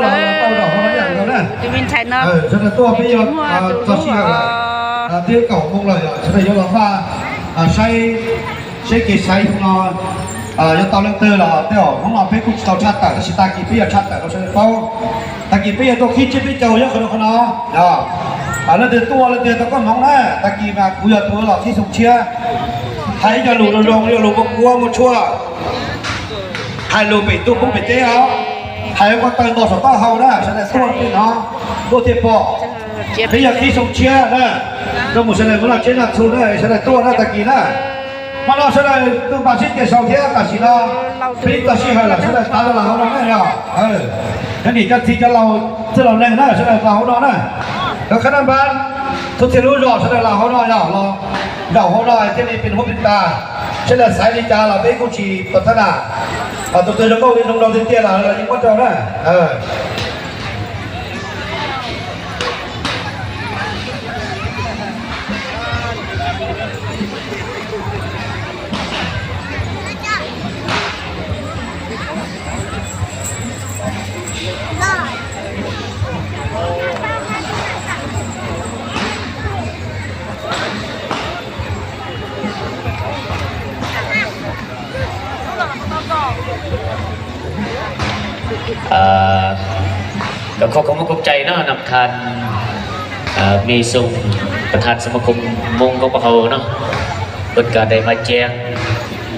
ເດີ ເອີ ສະເໜີຕົວເປັນຫົວ ເອີ ສະເໜີຕົວເປັນຫົວ ເອີ ເຈົ້າຊີ້ ເອີ ເດືອນເກົ້າໂມງແລ້ວ ເອີ ສະເໜີຍົກລະຟ້າ ເອີ ໃຊ້ ໃຊ້ເກດໃສຂອງເຮົາ ເອີ ຍາເຕົາເລື່ອງເຕີລະ ແຕ່ວ່າຂອງເຮົາເປັນກຸດເຕົາຊາດຕາ ຊິຕາກີເປຍຊາດຕາ ເຮົາສະເໜີເປົາ ຕາກີເປຍຕົວຄີຈິດເປັນເຈົ້າ ຍາຂອງເຮົາເນາະ ເອີ ເລື່ອງເຕີຕົວ ເລື່ອງເຕີຕະກ້ອນຂອງເຮົານະ ຕາກີມາກູຢາໂຕລະທີ່ສົ່ງເຊຍ ໃຫ້ຢາລູກລົງ ຢາລູກບໍ່ກົວບໍ່ຊົ່ວ ໃຫ້ລູກໄປຕຸກປຸ້ງໄປເຕະເອົາ ໃຫ້ກໍເຕີນບໍ່ສະຕາເຮົານະ ສະເໜີຕົວເປັນເນາະ ຕົວເທປອ ເປັນຢ່າງທີ່ສົ່ງເຊຍນະ ກໍໝູ່ສະເໜີມື້ນະ ເຊຍນະ ສູນເດີ ສະເໜີຕົວນະ ຕາກີນະ ມາເນາະ ສະເໜີຕຸບາຊິເກເຊົາເທຍກາຊິລາ ເປັນຕາຊິໃຫ້ລະ ສະເໜີຕາລາວເຮົານະ ເອີ ອັນນີ້ກະທີ່ຈະເລົ່າ ຈະເລົ່າແນງນະ ສະເໜີລາວເຮົານະ ແລ້ວຂະນະບ້ານ ທຸກທີ່ຮູ້ດອກ ສະເໜີລາວເຮົານະ ລາວ ລາວເຮົານະ ທີ່ນີ້ເປັນຫູເປັນຕາ ສະເໜີສາຍດີຈາລາວເປັນກຸຊິປັດທະນາ ອາ ຕົວເຕີນລະກໍວິນລົງດອກເຕຍລາວ ລາວຍິງໝົດເຈົ້ານະ ເອີ. ອ່າ ກໍຂໍຂອບອົກຂອບໃຈເນາະ ນຳທ່ານ ອ່າ ມີສຸງ ປະທານສະມາຄົມມົ້ງຂອງພວກເຮົາເນາະ ເພິ່ນກໍໄດ້ມາແຈ້ງ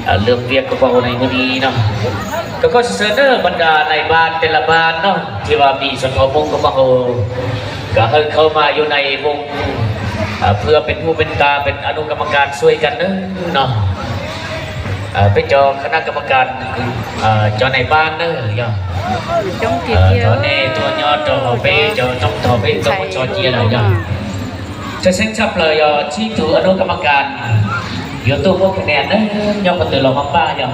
ອ່າ ເລື່ອງວຽກຂອງພວກເຮົາໃນມື້ນີ້ເນາະ ກໍຂໍເຊີນເດີ ບັນດານາຍບ້ານແຕ່ລະບ້ານເນາະ ທີ່ວ່າມີຊົນເຜົ່າມົ້ງຂອງພວກເຮົາ ກໍໃຫ້ເຂົ້າມາຢູ່ໃນວົງ ອ່າ ເພື່ອເປັນຫູເປັນຕາ ເປັນອະນຸກຳມະການຊ່ວຍກັນເດີເນາະ. ເອີ ເປັນເຈົ້າຄະນະກຳມະການ ເອີ ເຈົ້ານາຍບ້ານເດີ ເຈົ້າ ເອີ ຕົວແນ່ຕົວຍອດ ຕົວເປ ເຈົ້າຕ້ອງຕົວເປ ຕ້ອງຈອດເຈຍລະ ເຈົ້າ ຈະເຊັງຊັບລະ ເຈົ້າ ຊີ້ຕູອະນຸກຳມະການ ຢູ່ຕູ້ຫົວຄະແນນເດີ ເຈົ້າ ປະຕູລອງມາປ້າ ເຈົ້າ.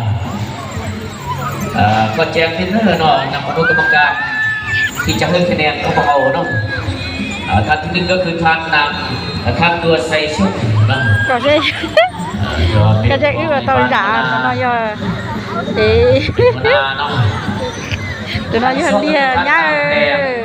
ເອີ ຂໍແຈ້ງເດີເນາະ ນຳອະນຸກຳມະການທີ່ຈະໃຫ້ຄະແນນຂອງພວກເຮົາເນາະ ເອີ ທ່ານທີໜຶ່ງກໍຄືທ່ານນາງ ແລະ ທ່ານຕົວໄຊສຸກເນາະ ຕົວໄຊ ເອີ ກໍຈະອຶວ່າເຕົາດາເນາະ ເອີ ເປັນຫົວໜ້າເນາະ ຕົວນ້ອຍຢູ່ຫັ້ນເດ ຍາເອີ.